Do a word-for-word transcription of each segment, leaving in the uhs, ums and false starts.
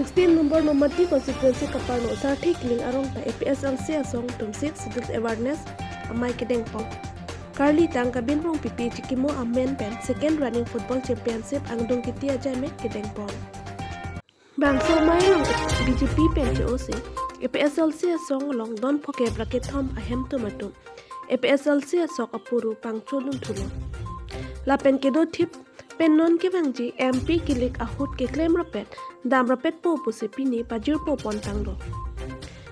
Sixteen number Nomati constituency kaparlo Sarthe Killing arong ta A P S L C asong atum Sixth Schedule awareness amei kedengpon. Karlitang Kabin Rongpipi chikimo amen pen second running football championship angdung kiti ajai mek kedengpon. Bangso amei along B J P pen che-o si A P S L C asong along don phokep ra kethom ahemtun atum A P S L C asok apuru pangchodun thulo. Lapen kedo thip pen non kevangji M P kilik ahut keklem rapet dam rapetpo pusi pini pajirpo pon tanglo.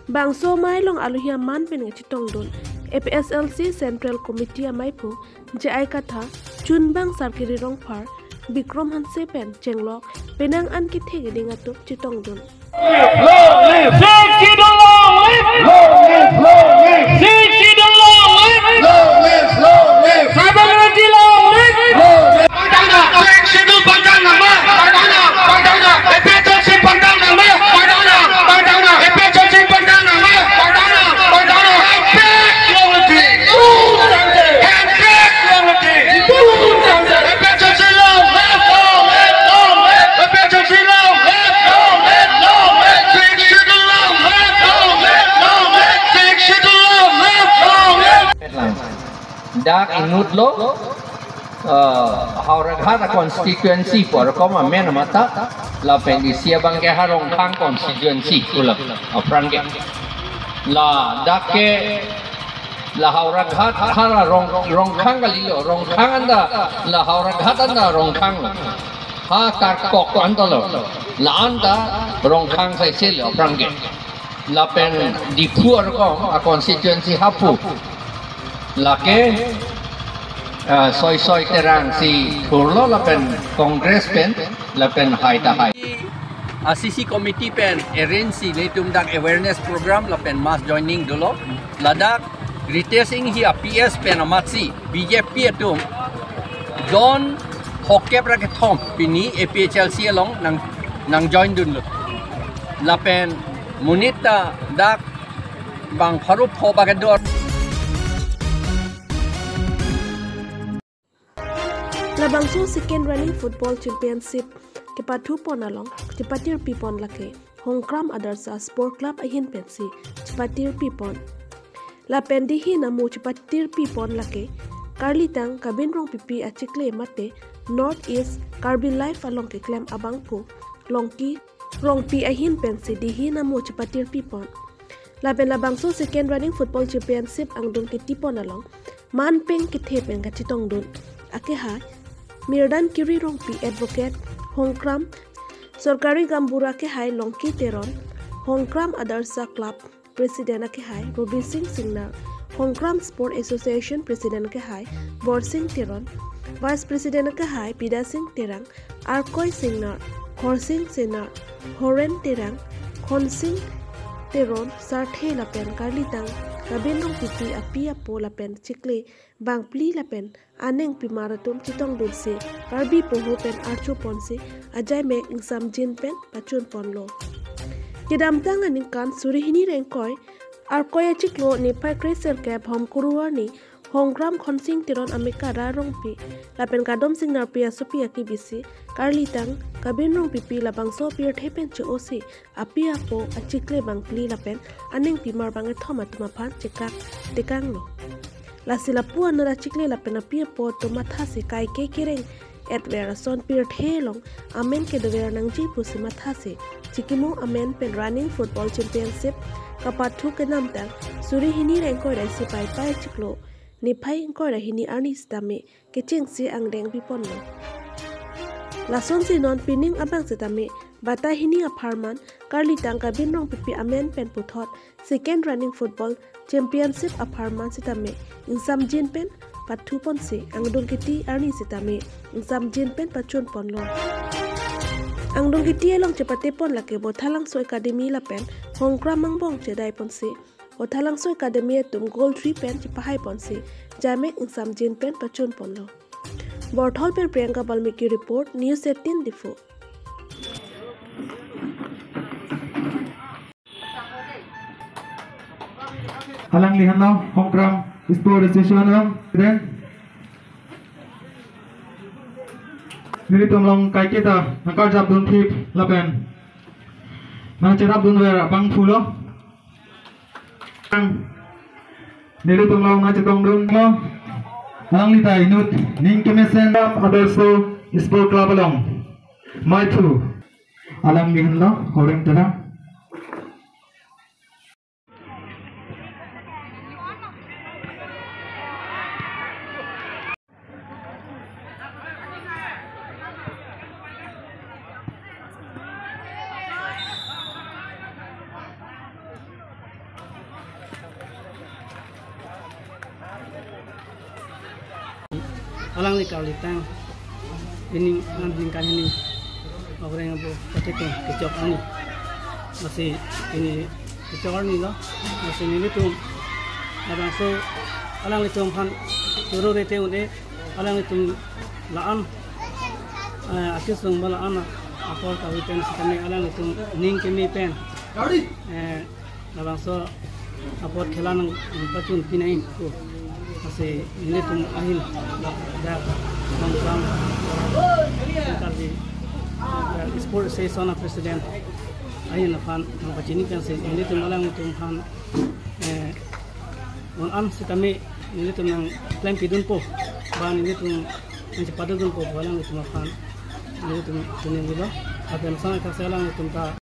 Bangso amei along alohi aman pen kachetongdun A P S L C Central Committee ameiphu J I Kathar, chunbang Sarkiri Rongphar, Bikram Hanse pen chenglok penang an kethe keding atum chetongdun. Long live! Sixth Schedule long live! Long live! Long live! Sixth Schedule long live! Long live! Long live! Tribal unity long live! Long live! Pangthang nang, Sixth Schedule pangthang nang ma? Pangthang nang, pangthang nang. A P S L C pangthang nang ma? Pangthang nang, pangthang nang. A P S L C pangthang nang ma? Pangthang nang, pangthang nang. Long live! Long live! Lang. Dak inutlo, eh, Howraghat constituency pu arkom amen amat ta, lapen isi abang ke ha Rongkhang constituency pulo, aphrang ke. Ladak ke la Howraghat ha la Rong, Rongkhang kalilo, Rongkhang anta, la Howraghat anta Rongkhang lo. Ha Karkok anta lo. La anta Rongkhang saiselo aphrang ke. Lapen Diphu arkom a constituency hapu. Lake, ah, Soisoi Terang si thurlo lapen Congress pen lapen hai ta hai. A C C committee pen arrange si nelitum dak awareness program lapen mass joining dolo. Ladak Ritesh Enghi a P S pen amatsi B J P atum don phokep ra kethom pini A P H L C along nang, nangjoin dunlo. Lapen monit ta dak bang pharo pho ba kedo. Labangso second running football championship kepathupon along chepatirpi pon lake Hongkram Adarsha Sport Club ahin pensi chepatirpi pon. Lapen dihin amo chepatirpi pon lake Karlitang Kabin Rongpipi achikle mate North East Karbi Live along keklem abangphu Longki Rongpi ahin pensi dihin amo chepatirpi pon. Lapen labangso second running football championship angdung kiti pon along man peng kethe pen kachetongdun akehai Mirdan Kiri Rongpi, advocate Hongkram, sorkari gaonbura akehai Longki Teron, Hongkram Adarsha Club president akehai Rubi Singh Singnar, Hongkram Sport Association president akehai Borsing Teron, vice president akehai Bidya Singh Terang, Arkoi Singnar, Khorsing Singnar, Horen Terang, Khonsing Teron, Sarthe lapen Karlitang Kabin Rongpipi api apo lapen chikle bangphli lapen anengpimar atum chetongdunsi Karbi poho pen archo ponsi ajai mek ingsamjin pen pachun ponlo. Kedamtang aningkan suri hini ingkoi Arkoi achiklo niphai kre-sirkep Homkuru arni Hongkram Khonsing Teron amekar Ra Rongpi lapen Kadom Singnarpi asopi akibisi Karlitang Kabin Rongpipi labangso apirthe pen che-o si api apo achikle bangphli lapen anengpimar bangkethom atum aphan chekak tekanglo. Lasi lapu anut achikle lapen api apo atum mathasi kaike kereng etver ason pirthe along amen kedover nangji pusi mathasi chikimo amen pen running football championship kapathu kedamtang suri hini ingkoi ra isi Paipai achiklo niphai ingkoi ra hini arni sitame kechengsi angdeng piponlo. Lasonsi non pining abang sitame batai hini apharman Karlitang Kabin Rongpipi amen pen puthot second running football championship apharman sitame ingsamjin pen pathu ponsi angdung kiti arni sitame ingsamjin pen pachun ponlo. Angdung kiti along chepate pon lake Bothalangso Academy lapen Hongkram angbong chedai ponsi Bothalangso Academy atum goal three pen chepahai ponsi jai mek ingsamjin pen pachun ponlo. Borthol pen Priyanka Balmiki report, News eighteen Diphu. Alangli henlo Hongkram Sport Association along, then nelitum along kaiketa nangkarjap dunthip lapen Nangcherapdunver abangphulo. Nelitum along nangchetongdunlo. Alangli ta inut ning kemesen Adarso Sport Club along. Maithu. Alangli henlo, Horeng Terang. Alangli karlitang pini, ningkan hini, Horeng abo pateke kechok arni. Lasi pini kechok arnilo. Lasi nelitum labangso alanglitum aphan choro rete un-e, alanglitum la-an, eh, akesung ba la-an apor kave pen sitame alanglitum ning keme pen, eh, labangso apor khela nangpachun pinangji ko. Lasi nelitum ahin dak bang bang kardi, eh, Sport Association a President ahin aphan nangpachini pensi nelitum alanglitum aphan, eh, non an sitame nelitum nangklempidunpo, ba nelitum nangchepadodunpo, alanglitum aphan nelitum tuning bilo. Apen sang kaselang nelitum ta